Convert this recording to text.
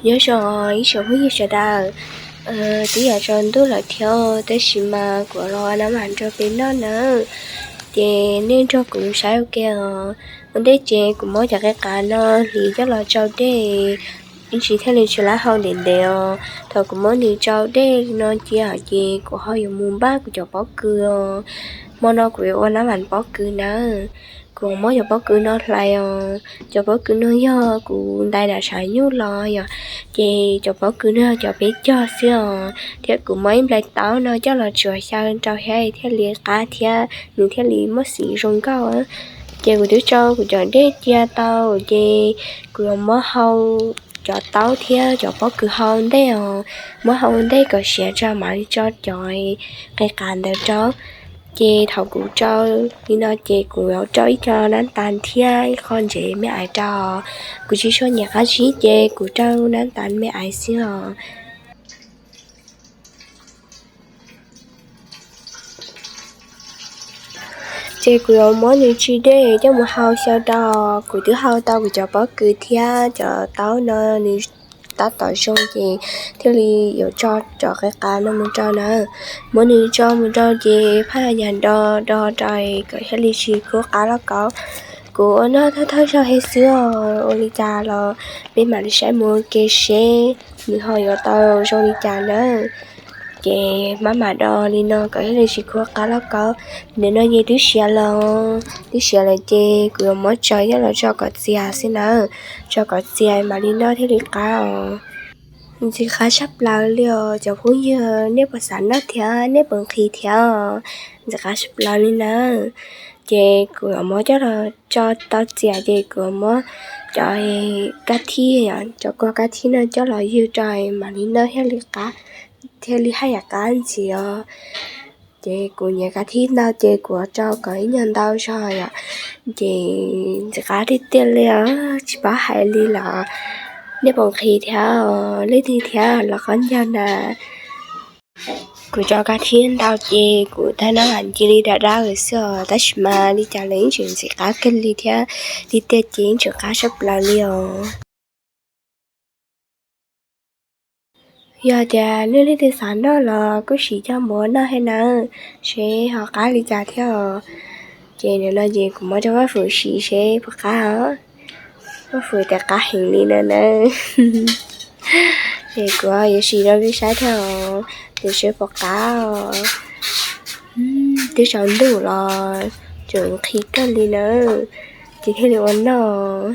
Nyob zoo ib tsoom phooj ywg sawv daws, twb yuav tsaus ntuj lawm thiab tab sis mas kuv los ua nab mam rau peb noj nawb. Ces nej nrog kuv saib ua ke os. Ua ntej ces kuv muab cov qe qav no hliv coj los tsau dej, ib ntsis thiaj li tsis lab hau ntev ntev os. Thaum kuv muab nws tsau dej li no cia ces kuv ho yuav mus npaj kuv cov pob kws os. Hmo no kuv yuav ua nab mam pob kws nawb. Kuv muab cov pob kws no hlais os. Cov pob kws no yog kuv ntais nram tshav nyuj los yom, ces cov pob kws no yog cov peb cog xwb os, thiab kuv muab ib nplais taub no coj los tsuav xyaw rau thiab thiaj li qab thiab nws thiaj li muaj xim zoo nkauj. Ces kuv twb tsau kuv cov dej cia tau, ces kuv yuav muab hau cov taub thiab cov pob kws hau ntej os, muab hau ntej kom siav tso mam li tso cov qe qav ntawd rau. Ces thaum kuv tsau li no ces kuv yuav rau ib co nab tas thiab ib qho ntsev me aiv rau. Kuv tsis tshua nyiam qab zib ces kuv rau nab tas me aiv xwb os. Ces kuv yuav muab nws tsis dej coj mus hau xyaw rau. Kuv twb hau tau kuv cov pob kws thiab cov taub no nws tab tom zoo ces thiaj li yuav tso cov qe qav no mus rau na. Muab nws tso mus rau ces phaj yam do do rau kom thiaj li tsis khuv qab lauj kaub. Kuv ua noj thawj thawj zaug heev xwb os, ua li cas los peb mam li saib mus ua ke seb nws ho yuav tau zoo li cas nawb. Ces maj mam do li no kom thiaj li tsis khuv qab lauj kaub. Nim no ces twb siav lawm, twb siav lawm ces kuv yuav muab tsaws coj los tso kom txias xwb nawb. Tso kom txias mam li noj thiaj li qab os. Ntxim qab tshaj plaws li os cov phooj ywg, nej puas xav noj thiab nej puas nqhis thiab? Ntxim qab tshaj plaws li nawb. Ces kuv yuav muab coj los tso tau txias ces kuv yuav muab cov kab thib, cov kua kab thib no coj los ywg rau mam li noj thiaj li qab, thiaj li haj yam qab ntxiv os. Ces kuv nyiam kab thib ntau ces kuv tso kom ib nyuag ntau zog yom. Ces ntxim qab tiag tiag li os, tsis paub hais li los. Nej puas nqhis thiab, leej twg thiab los qab ncaug na. Kuv tso kab thib ntau ces kuv tab nab mam cia li dawb dawb xwb os, tab sis mas li cas los yeej tseem ntxim qab kawg li thiab, tiag tiag ces yeej tseem qab tshaj plaws li os. Yog tias nej leej twg xav noj los kuj sim coj mus ua noj thiab nawb, seb ho qab li cas thiab os. Ces nim no ces kuv muab rau Vaj Fwm sim seb puas qab os. Vaj Fwm tias qab heev li no nawb. Ces kuv yuav sim rau peb saib thiab os, ces seb puas qab os. Twb tsaus ntuj los tseem nqhis kawg li nawb, ces thiaj li ua noj.